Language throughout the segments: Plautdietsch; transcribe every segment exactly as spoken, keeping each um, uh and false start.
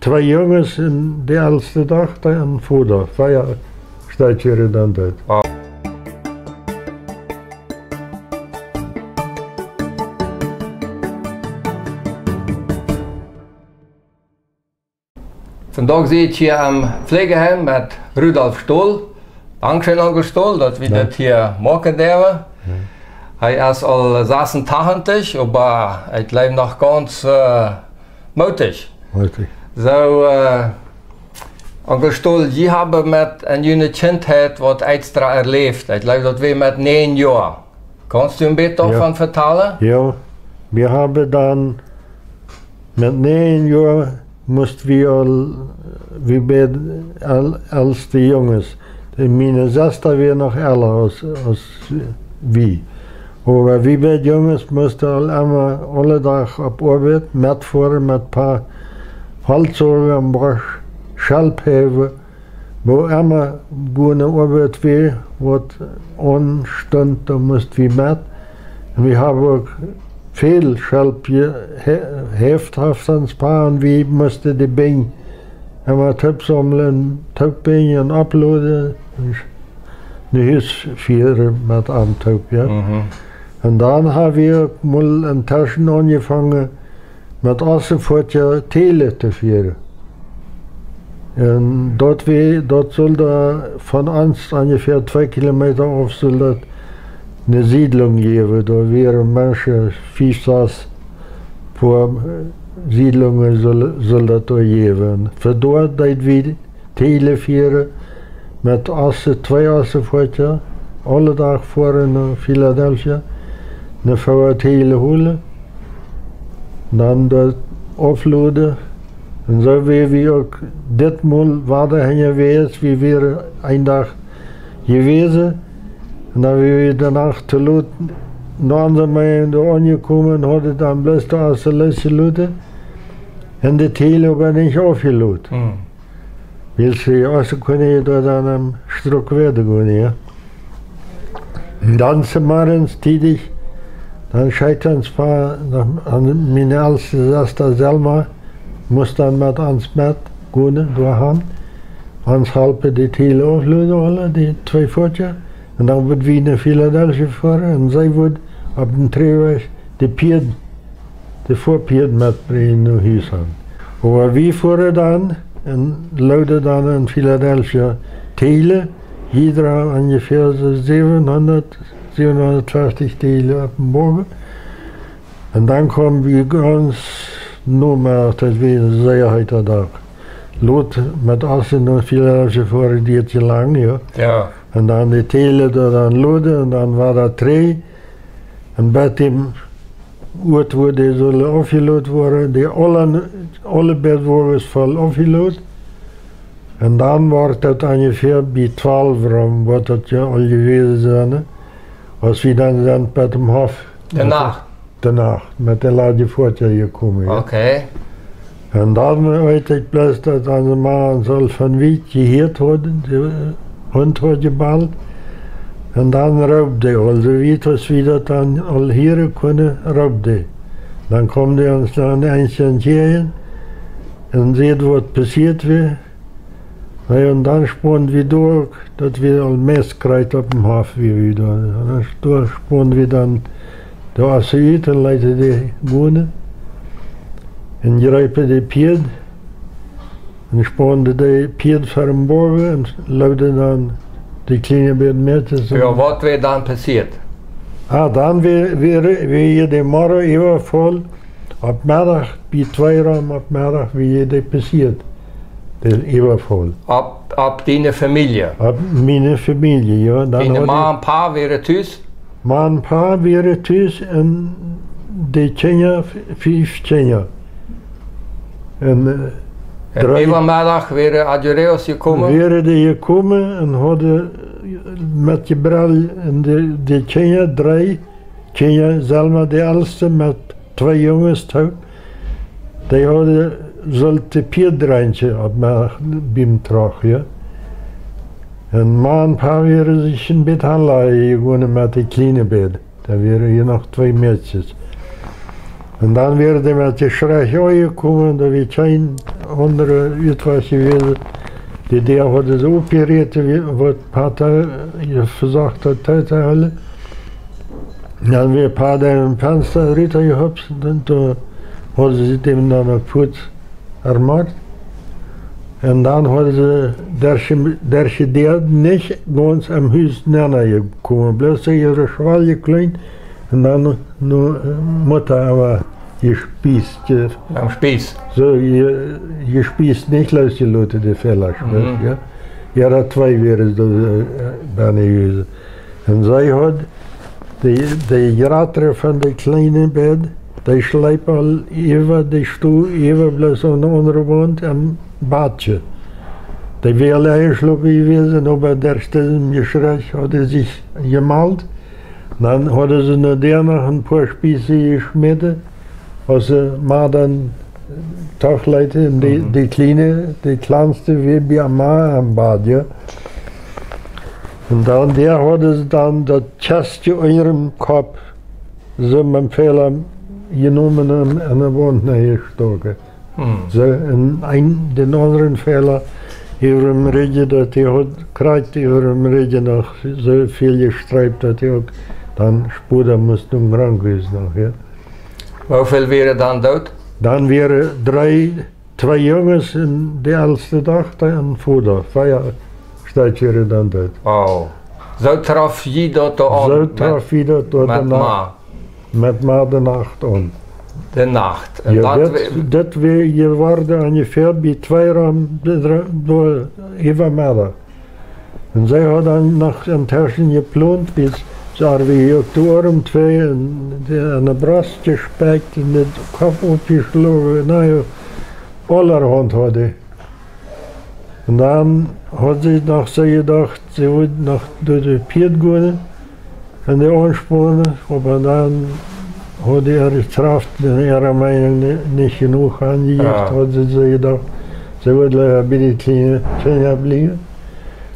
twee Junges un de elste Dochta un Voda. Vea Stekj wieren dan doot. Ah. Vondoag sie ekj hia aum Pflegeheim met Rudolf Stohl. Dankscheen, Onkel Stohl, daut wie dit hia moaken derwen. Jo. Hee es aul sasuntachentich, oba ekj jleew noch gaunz, äh, mootich. Mootich. Soo, äh, Onkel Stohl, jie haben met en june Kjintheit waut extra erläft. Ekj jleew, daut wia met näajen Joa. Kaust du een bät doavon vetalen? Jo, wie haben dan met näajen Joa must wie aul, wie beid aul, elste Junges. De, miene Sesta wia noch ella aus, aus wie. Oba wie beid Junges musten aul emma aule Doag opp Oabeit metfoaren met Pa Holtzoaga un Bosch Schelp häwen. Wua emma goode Oabeit wia, waut aunstunt, doa must wie met. Un wie haben uk väl Schelp je-, hä-, häft haft ons Pa, un wie musten de Benj emma toopsaumlen, toopbinjen un opploden un sch-, no Hus fieren met am toop, jo. Mhm. Un dan haben wie uk mol enn Teschen aunjefongen, met Ossefoatja Täle to fieren. Un daut wia, daut sull doa von ons onjefäa twee Kilometa auf, sull daut eene Siedlung jäwen. Doa wieren Menschen, fief, sas, poa, äh, Siedlungen sull, sull daut doa jäwen. Von doa deed wie Täle fieren, met Osse, twee Ossefoatja, aule Doag foaren no Philadelphia, ne Foa Täle holen, dan doa aufloden. Un soo wia wie uk dit Mol wada unjawäajes, wie wieren een Dach jewast. Un dan wia wie de Nacht to lot no onse Meinung doa aunjekomen un hauden dan bloos de Osse losjeloten un de Täle oba nich aufjelot. Hm. Wiels de Osse kunnen je doa dan aum Struck wieda gonen, jo. Un dan zemorjes tiedich, dan schekjt ons Pa, dan, aun miene elste Sesta Selma, must dan met ons met gonen, doahan. Ons halpen de Täle aufloden, aule, de twee Foatja. Un dan wudd wie no Philadelphia foaren un see wudd opp dän Trigwajch de Pieed, de Foapieed metbrinjen no Hus aun. Oba wie foaren dan un loden dan enn Philadelphia Täle, jieda onjefäa soo säwenhundat, säwenhundatfeftich Täle opp dän Woage. Un dan kjeemen wie gaunz Nomeddach, daut wia een sea heeta Dach. Lot met Osse no Philadelphia foaren, diet je lang, jo. Jo. Un dan de Täle doa dan loden un dan wada trigj. Un bie däm Uat, wua dee sullen aufjelot woaren, dee aule, aule Bettwoages voll aufjelot. Un dan wort daut onjefäa bie twalf rom, wort daut je aul jewast sennen, aus wie dan sent bie däm Hoff. De Nacht? De Nacht, met de Ladje Foatja jekomen, jo. Okay. Un dan weet ekj bloos, daut onse Ma ons aul von wiet jehieet haud, de Hunt haud jebalt. Un dan roopt dee aul, soo wiet aus wie daut dan aul hieren kunnen, roopt dee. Dan kjeem dee ons noch een Endje entjäajen un säd, waut passieet wia. Na jo, un dan sponden wie doa uk, daut wia aul meist krakjt opp däm Hoff, wia wie doa. Un dan doa sponden wie dan de Osse ut un leeten dee gonen. Un jreepen de Pieed un sponden de Pieed ver däm Woage un loden dan de kjliene bät Mäakjes. Jo, waut wia dan passieet? Ah, dan wia, wia, wia je de Morjen äwafoll. Opp Meddach, bie twee rom opp Meddach, wia je dee passieet, dee Äwafoll. Opp, opp diene Famielje? Opp miene Famielje, jo. Dan haud ekj Ma un Pa wieren tus? Ma un Pa wieren tus un de Kjinja, f-, fief Kjinja. Un, äh, un dree äwa Meddach wieren Ajureos jekomen? Wieren dee jekomen un hauden met Jebrell un de, de Kjinja, dree Kjinja, Selma de elste met twee Junges toop. Dee hauden, sullen de Pieed drenkjen opp Meddach biem Troch, jo. Un Ma un Pa wieren sikj een bät aunlajen jegonen met de kjliene bät. Doa wieren je noch twee Mäakjes. Un dan wieren dee met de Schrech aunjekomen, doa wia kjeen aundre Utwajch jewäsen. De Däa hauden see oppjerieet, waut Pata vesocht haud to hoolen. Dan wia Pata em Fensta rut jehupst un dan hauden see däm dan uk fuaz ermort. Un dan hauden see derch, derch de Däa nich gaunz em Hus nenn jekomen. Bloos see äare Schwal jekleent un dan no Mutta emma jespiest. Aum Spieß. Soo, jespiest, nich loosjeloten, de Fälasch, jo. Äare twee wieren doa benne jewäsen. Un see haud de, de jratre von de kjleene beid, dee schleep aul äwa de Stow, äwa bloos aun de aundre Waunt em Badje. Dee wia aul enjeschlopen jewäsen, oba derch disen Jeschrei haud see sikj jemalt. Dan hauden see no Däa noch een poa Spieße jeschmäten, aus see Ma dan toochleeten, un de, de kjliene, de kjlanste wia bie Ma em Badje. Un dan, dee hauden see dan daut Kjastje unja däm Kopp, soo met däm Fäla jenomen un en de Waunt nenjestoken. Soo, un een, dän aundren Fäla äwa däm Rigje, daut dee haud krakjt äwa däm Rigje noch soo väl jestreept, daut dee uk dan späda must nom Krankhus noch, jo. Woo väl wieren dan doot? Dan wieren dree, twee Junges un de elste Dochta un Voda. Vea Stekj wieren dan doot. Oh. Soo trof jie daut doa aun? Soo trof jie daut doa met Ma. Met Ma de Nacht aun. De Nacht. Un jo, daut dit, dit wia jeworden onjefäa bie twee Uhr, dr-, doa äwa Meddach. Un see haud dan noch enn Taschen jeplont, bie see wia uk de Oarm twee un de, aun de Brost jespekjt un de Kopp oppjeschloagen, na jo, aulahaunt haud see. Un dan haud see noch soo jedocht, see wudd noch doa de Pieed gonen un dee aunsponen, oba dan haud äare Krauft un äare Meinunk ni-, nich jenuach aunjejäft, haud see soo jedocht, see wudd leewa bie de kjliene Kjinja bliewen.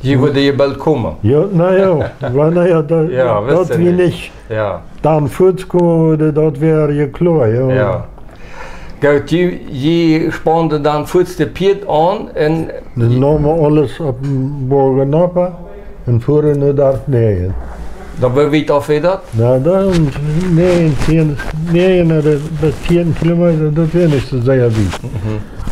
Jie wudden je boolt komen. Jo, na jo, wan, na jo, daut, daut wia nich. Jo. Dan fuaz komen wudden, daut wia je kloa, jo. Jo. Goot, jie, jie spaunden dan fuaz de Pieed aun un dan neemen aules opp dän Woagen nopp un fuaren no Darp Näajen. Daut wia, woo wiet auf wia daut? Na, dan näajen, tieen, näajen ooda bat tieen Kilometa, daut wia nich soo sea wiet.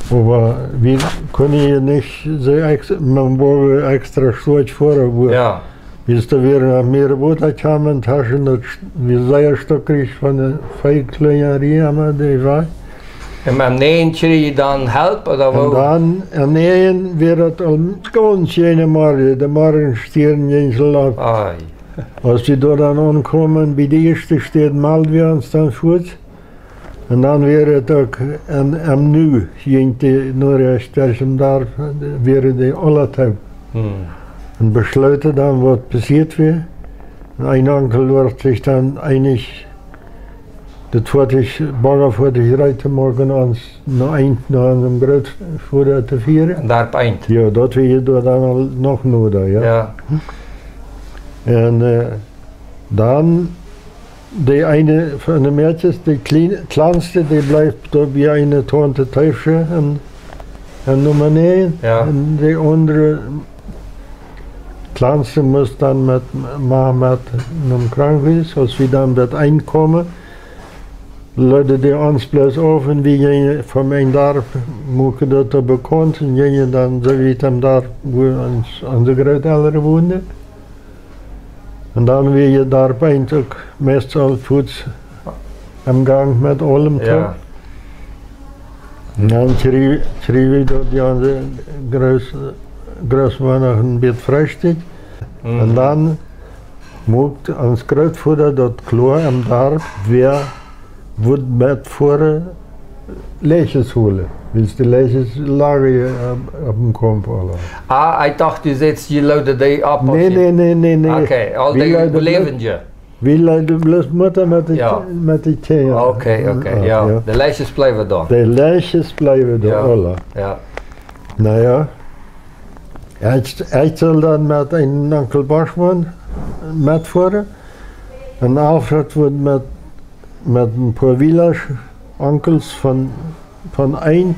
Oba wie kunnen je nich soo ex-, met dän Woagen extra stoakj foaren, oba jo. Wiels doa wieren noch mea Wota kjeemen, Taschen, daut sch-, wia sea stockjrich von de Veekjleena, emma dee Wajch. Un met Näajen kjrieech jie dan Help, ooda woo? Un dan, aun Näajen wia daut aul gaunz jeene Morjen, de Morjenstieren jinkj aul opp. Ai. Aus wie doa dan aunkamen, bie de ieeschte Städ meld wie ons dan fuaz. Un dan wia et uk aun, aun nu, jinkj de Norecht, daut em Darp, wieren dee aule toop. Un beschloten dan, waut passieet wia. Un een Onkel wudd sikj dan eenich, daut Foatich, Bagafoatich reed to moaken, ons no een, no onsen Grootvoda to fieren. Darp Eent. Jo, daut wia doa dan aul noch noda, jo. Jo. Un, äh, dan de eene von de Mäakjes, de kjlien-, kjlanste, dee bleef doa bie eene Taunte Teefsche en, en Numma näajen. Jo. Un de aundre kjlanste must dan met, Ma met nom Krankhus. Aus wie dan bat Eent kjeemen, leeden dee ons bloos auf un wie jinjen von een Darp, muaken daut doa bekaunt un jinjen dan soo wiet em Darp, wua ons, onse Grootelren wonden. Un dan wia je Darp Eent uk meist aul fuaz em Gank met aulem toop. Jo. Un dan kjrie-, kjrieech wie doa bie onse Groot-, Grootma noch een bät Freestikj. Mhm. Un dan muak ons Grootvoda daut kloa em Darp, wäa wudd metfoaren, Läajes holen. Wiels de Läajes lagen je opp, opp dän Kaump aula. Ah, ekj docht, du sajchst, jie leeden dee opp. Nä, nä, nä, nä, nä. Okay, aul dee leewen je. Wie leeden bloos Mutta met de, jo, met de Kjinja. Okay, okay, jo, jo. De Läajes bleewen doa. De Läajes bleewen doa, jo, aula. Jo. Na jo. Ekj, ekj sull dan met een Onkel Boschmann metfoaren. Un Alfred wudd met, met een poa Wielasch, Onkels von, von Eent,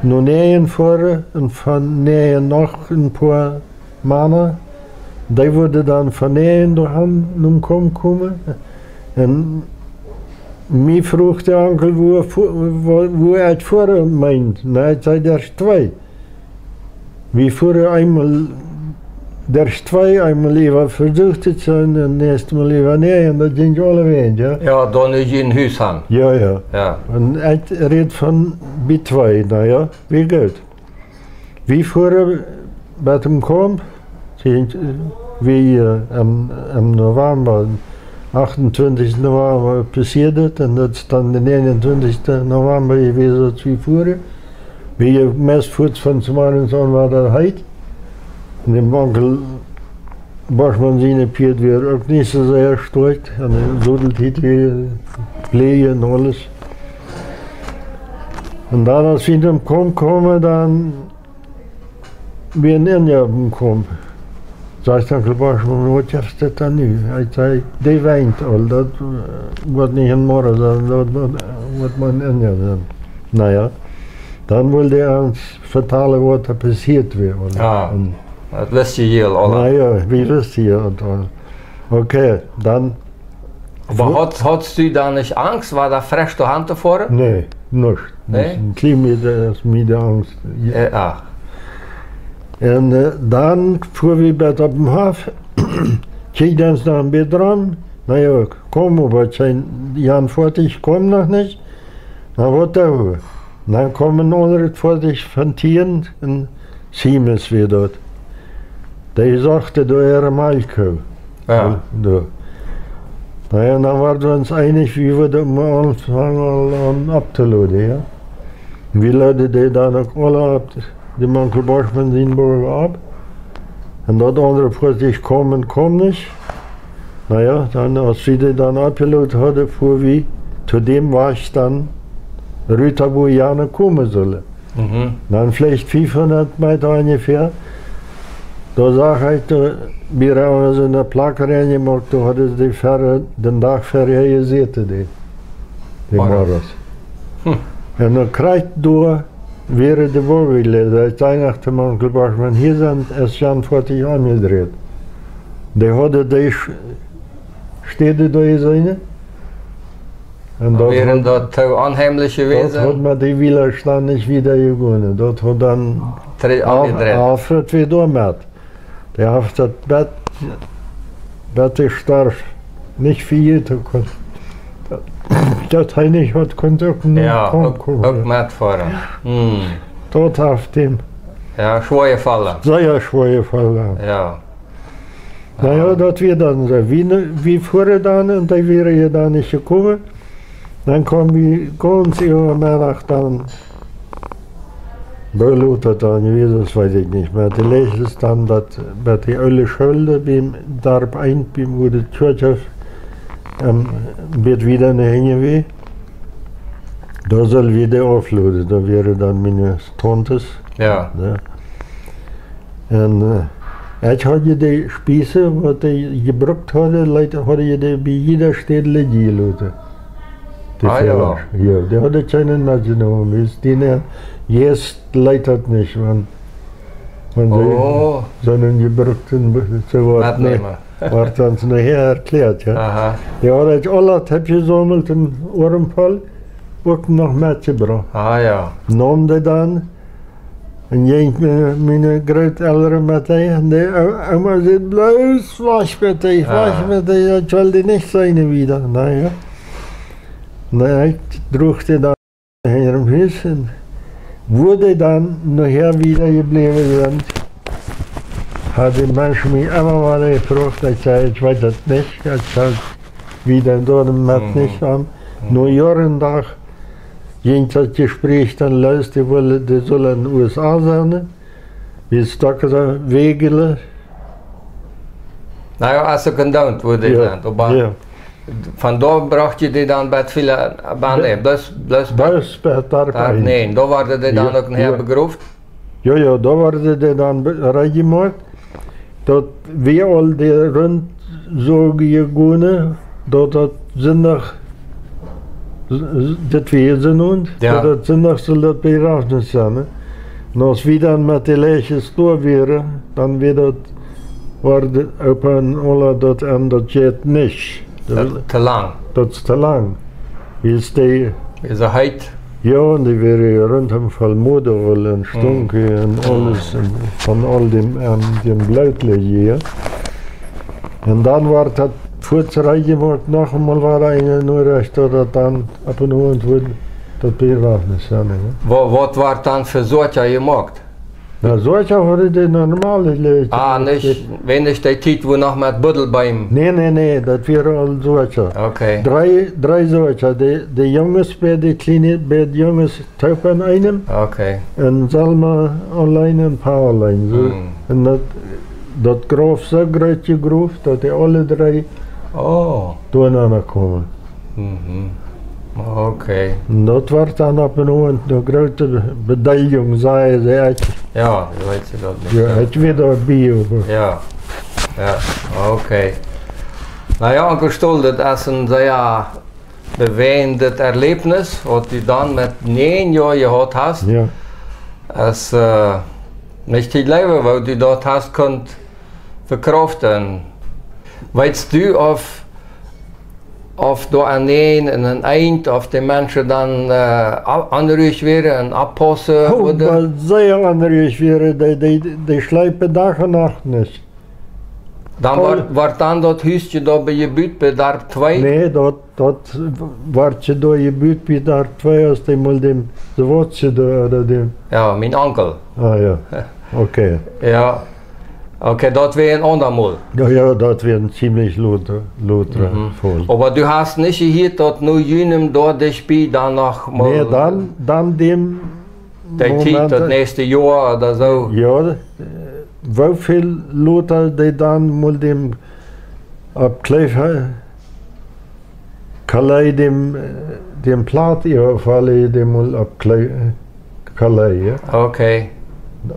no Näajen foaren un von Näajen noch een poa Mana. Dee wudden dan von Näajen doahan nom Komp komen. Un mie fruach de Onkel, wua, wua, wua ekj foaren meend. Na, ekj säd, doa es twee. Wie fuaren eemol doa twee, eemol äwa Versuchte un daut näakjste Mol äwa Näajen, un daut jinkj aulawäajen, jo. Jo, dan es een Hus han. Jo, jo. Jo. Un ekj räd von bie twee, na jo, wia goot. Wie fuaren bat em Komp, sent, äh, wie, äh, em, em November, achtuntwintichsten November passieed et, un daut es dan de neenuntwintichsten November jewast, aus wie fuaren. Wie meist fuats von zemorjes aun wia daut heet. Un däm Onkel Boschmann sien Pieet wia uk nich soo sea stoakj. Un de Sodeltiet wia bleich un aules. Un dan, aus wie em Komp kjeemen, dan wia een Inja opp em Komp. Sajcht Onkel Boschmann: "Waut jeft et dan nu?" Hee säd: "Dee weent aul, daut, äh, woat nich een Moorda sennen, daut woat, woat mau een Inja sennen." Na jo, dan wull hee ons vetalen, waut doa passieet wia, aul. Ah, un daut wist jie hia aul. Na jo, wie wisten daut aul. Okay, dan Oba haudst, haudst du dan nich Angst, wia daut fresch doahan to foaren? Nä, nuscht. Nä? Nich een kjlien bät, daut es mie de Angst. Äh, ah. Un, äh, dan fuaren wie bat opp dän Hoff, kjikjt ons noch een bät rom. Na jo, kjeem oba kjeen, Jan Foatich kjeem noch nich. Na, waut doo wie? Dan kjeem een aundret Foatich von Tieren, een Siemens wia daut. Dee sochten doa äare Malkjkoo. Jo. Doa. Na jo, dan wieren wie ons eenich, wie wudden mau aunfangen aul aun opptoloden, jo. Wie loden dee dan uk aule opp, däm Onkel Boschmann sien Boagen opp. Un daut aundre Foatich kjeem un kjeem nich. Na jo, dan, aus wie dee dan oppjelot hauden, fuaren wie to däm Wajch dan rut, wua wie jana komen sullen. Mhm. Dan veleicht fiefhundat Meta onjefäa. Doa sach ekj, doa, wie hauden soo eene Plakj nenjemoakt, doa hauden see dee ver, dän Dach verhäa jesäten, dee, dee Moorda. Moorda. Hm. Un dan krakjt doa wieren de Woagen jeleet. Ekj säd noch tom Onkel Boschmann: "Hia sent, es Jan Foatich aunjedreit." Dee hauden dee Sch-, Städ doa jeseenen. Un daut haud, daut to onheimlich jewast? Daut haud met dee Widerstand nich wieda jegonen. Daut haud dan Tre-, Af-, aunjedreit. Alfred wia doa met. Dee haft daut bat, bat hee storf nich vejäten kunnen. Daut hee nich haud kunt uk noch Jo, komen, uk, komen, uk jo. Metfoaren. Hm. Daut haft am Jo, schwoa jefollen. Sea schwoa jefollen. Jo. Na jo, daut wia dan soo. Wie ne-, wie fuaren dan un dee wieren je dan nich jekomen. Dan kjeemen wie gaunz äwa Meddach dan, woo lot daut dan jewast es, weet ekj nich mea. De Läsjes dan daut, bat dee oole School biem Darp eent, biem, wua de Kjoakj, ähm, bät wieda no hinjen wia. Doa sullen wie dee aufloden, doa wieren dan miene Tauntes. Jo. Jo. Un, äh, ekj haud je dee Spiessen, waut dee jebrukt hauden, leet, haud je dee bie jieda Städ lijen jeloten. Dee Ah, jo. Fäasch. Jo, dee hauden kjeene metjenomen. Wiels dee, äh, Jeist leet daut nich, wan, wan see Oh. soone jebrukte, soo waut, nä. Metnämen. Woat ons nohäa erkjläat, jo. Aha. Dee haud ekj aule toopjesaumelt un Oarenpoll uk noch metjebrocht. Ah, jo. Neem dee dan un jinkj miene, miene Grootelren met dee. Un de O-, Oma säd: "Bloos wajch met dee, wajch Ah. met dee, ekj well dee nich seenen wieda." Na jo. Na, ekj druach dee dan hinjrem Hus un wua dee dan nohäa wieda jebläwen sent, haud de Mensch mie emma wada jefroagt. Ekj säd: "Ekj weet daut nich, ekj haud wieda doa met Mhm. nich aun." Mhm. No Joaren Dach jinkj daut Jespräakj dan loos, dee wullen, dee sullen en de U S A sennen, wiels Dokta Wegele. Na jo, aus see kunnen, wua dee Jo, sent, oba jo. Von doa brocht jie dee dan bat väle, bat, nä, bloos, bloos bat, Bloos bat Darp eent. Nä, doa worden dee dan Jo, uk nohäa jo. begroft? Jo, jo, doa worden dee dan be-, reed jemoakt. Daut wia aul de Rundsoag jegonen, daut daut Sindach Dit wia Sindach, un daut Sindach sull daut Bejrafnis sennen, ne? Un aus wie dan met de Leichen doa wieren, dan wia daut, wort Opa un Ola daut en, daut jeit nich. Daut es to lang. Wiels dee, jo, un dee wieren je runtom voll Modd un stunk un aules un von aul däm, en däm Bloot lije. Un dan wort daut fuaz rein jemoakt, noch eemol wia eena norecht, daut dan opp een Owent wudd daut Bejrafnis sennen, ne? Waut wort dan fa Sorja jemoakt? Na, Sorja haud de normale Leichen. Ah, nich, wia nich de Tiet, wua noch met Buddelbeem? Nä, nä, nä, daut wia aul Sorja. Okay. Dree, dree Sorja. De, de Junges, beid, de kjliene, beid Junges toop en eenem. Okay. Un Selma auleen un Pa auleen. Soo. Un daut, daut Grauf soo groot jegroft, daut dee aule dree doabennen komen. Okay. Un daut wort dan opp een Owent ne groote Be-, Bedeeligung, säden see, ekj, jo, ekj wia doabie, oba. Jo, jo, okay. Na jo, Onkel Stoll, daut es een sea bewäajendet Erläwnis, waut du dan met näajen Joa jehaut hast. Jo. Es, äh, nich to jleewen, woo du daut hast kunt vekraufen. Weetst du, auf, auf doa aun een, aun een Enj, auf de Menschen dan, äh, a-, onruhich wieren un oppaussen wudden? Oh, oba sea onruhich wieren, dee, dee, dee schleepen Dach un Nacht nich. Dan wort, wort dan daut Hus doa bie jebut bie Darp twee? Nä, daut, daut wort je doa jebut bie Darp twee, aus dee mol däm, de Wotze doa, ooda däm. Jo, mien Onkel. Ah, jo. Okay. Jo. Okay, daut wia een aundret Mol. Jo, jo, daut wia een ziemlich lota, lota Faul. Oba du hast nich jehieet, daut nu junem doa dicht bie dan noch mol. Nä, dan, dan däm Moment, daut näakjste Joa ooda soo. Jo, äh, woo väl lota dee dan mol däm opp Kjleew, äh, Calais däm, äh, däm Plaut äwafaulen, däm mol opp Kjleew, äh, Calais, jo. Okay.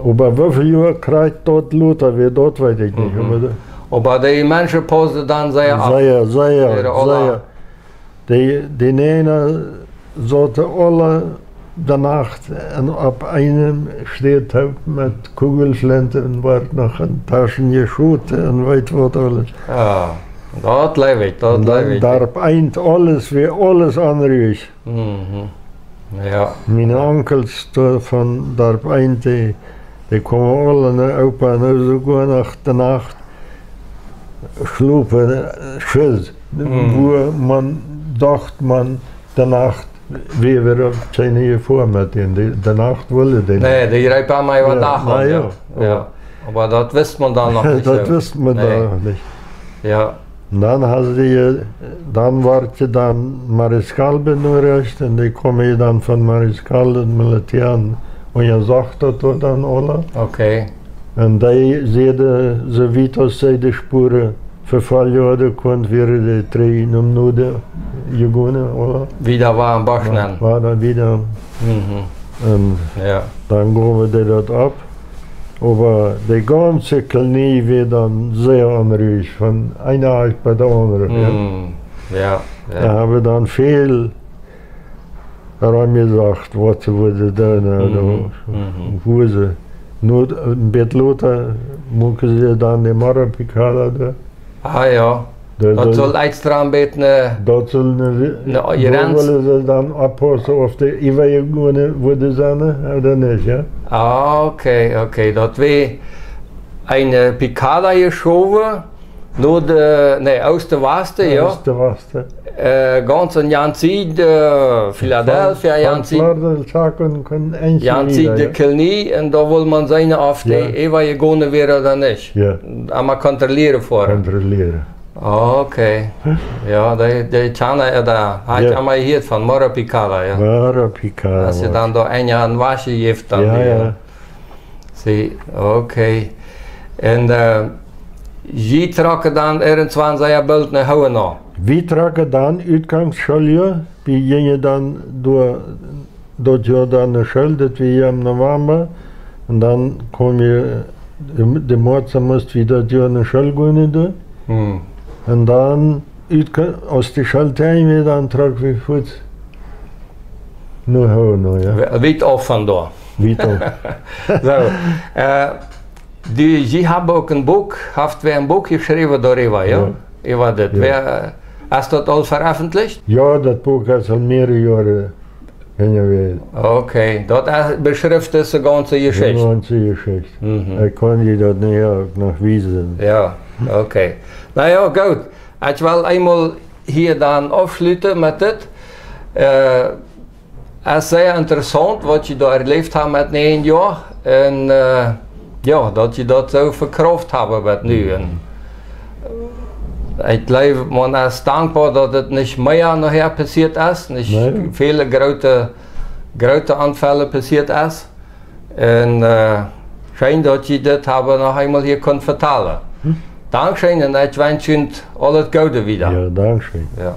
Oba woo väl Joa krakjt daut lota wia, daut weet ekj nich. Oba de Menschen pausten dan sea opp. Sea, sea, sea. Dee, dee Nenna sauten aule de Nacht en, opp eene Städ toop met Kugelflinten un wort noch en Taschen jeschoten un weet waut aules. Jo, daut jleew ekj, daut jleew ekj. Darp eent, aules, wia aules onruhich. Jo. Miene Onkels doa von Darp eent, dee, dee kjeemen aule no Opa, un soogoa noch de Nacht schlopen, äh, Schuss. Wua maun docht, maun de Nacht, wie wieren kjeene Jefoa met dän. De, de Nacht wullen dee nich. Nä, dee jreepen emma äwa Dach aun, jo. Jo. Oba daut wist maun dan noch nich. Daut wist maun dan noch nich. Jo. Un dan hauden see, dan wort je dan Mariscal benorecht un dee kjeemen je dan von Mariscal, daut Militäa, un je sach daut doa dan aule. Okay. Un dee säden, soo wiet aus see de Spuaren vefoljen hauden kunt, wieren dee trigj nom Nuaden jegonen, ooda? Wieda wada en Bosch nenn. Wada wieda. Un dan jeewen dee daut opp. Oba de gaunze Kolonie wia dan sea onruhich, von eene Akj bie de aundre, jo. Jo, jo. Doa haben dan väl romjesocht, waut see wudden doonen, ooda wua see. Nu, een bät lota musten see dan de Moro Picada doa. Ah, jo. Daut sull extra een bät ne, daut sull ne, ne doa Grenz. Wullen see dan oppaussen, auf dee äwajegonen wudden sennen, ooda nich, jo? Ah, okay, okay. Daut wia eene Picada jeschowen, no de, nä, Oosten, Wasten, jo. Oosten, Wasten. Äh, gaunz aun jane Sied, äh, Philadelphia, jane Sied, jane Sied de Kolonie, un doa wull maun seenen, auf dee äwajegonen wieren ooda nich. Jo. Emma kontrollieren foaren. Kontrollieren. Okay. Jo, dee, dee kjanen, äh, doa haud ekj emma jehieet von Moro Picada, jo. Moro Picada. Aus see dan doa een Joa en Waschen jeft, dan jo, jo. See, okay. Un, äh, jie trocken dan irjentwan sea boolt no Hause no? Wie trocken dan Utgangs Schooljoa, wie jinjen dan doa, daut Joa dan no School, daut wia em November. Un dan kjeem je, de, de Moaz must wie daut Joa no School gonen doa. Un dan Utgangs, aus de Schooltiet wia, dan trock wie fuaz No, no, ja. Wiet auf von doa. Wiet auf. Soo, äh, du, jie haben uk een Buak, haft wäa een Buak jeschräwen doaräwa, jo? Jo. Äwa dit. Jo. Wäa, äh, es daut aul veröffentlicht? Jo, daut Buak es aul mehrere Joaren hinjawäajes. Okay, daut es, beschrift dise gaunze Jeschicht. Dise gaunze Jeschicht. Mhm. Ekj kaun die daut nohäa uk noch wiesen. Jo, okay. Na jo, goot. Ekj well eemol hia dan aufschluten met dit. Äh, es sea interessaunt, waut jie doa erläft haben met näajen Joa. Un, äh, jo, daut jie daut soo vekrauft haben bat nu. Un, äh, ekj jleew, maun es dankboa, daut et nich mea nohäa passieet es, nich väle groote, groote Onfäll passieet es. Un, äh, scheen, daut jie dit haben noch eemol hia kunt vetalen. Dankscheen un ekj wensch junt aulet Goode wieda. Jo, dankscheen. Jo.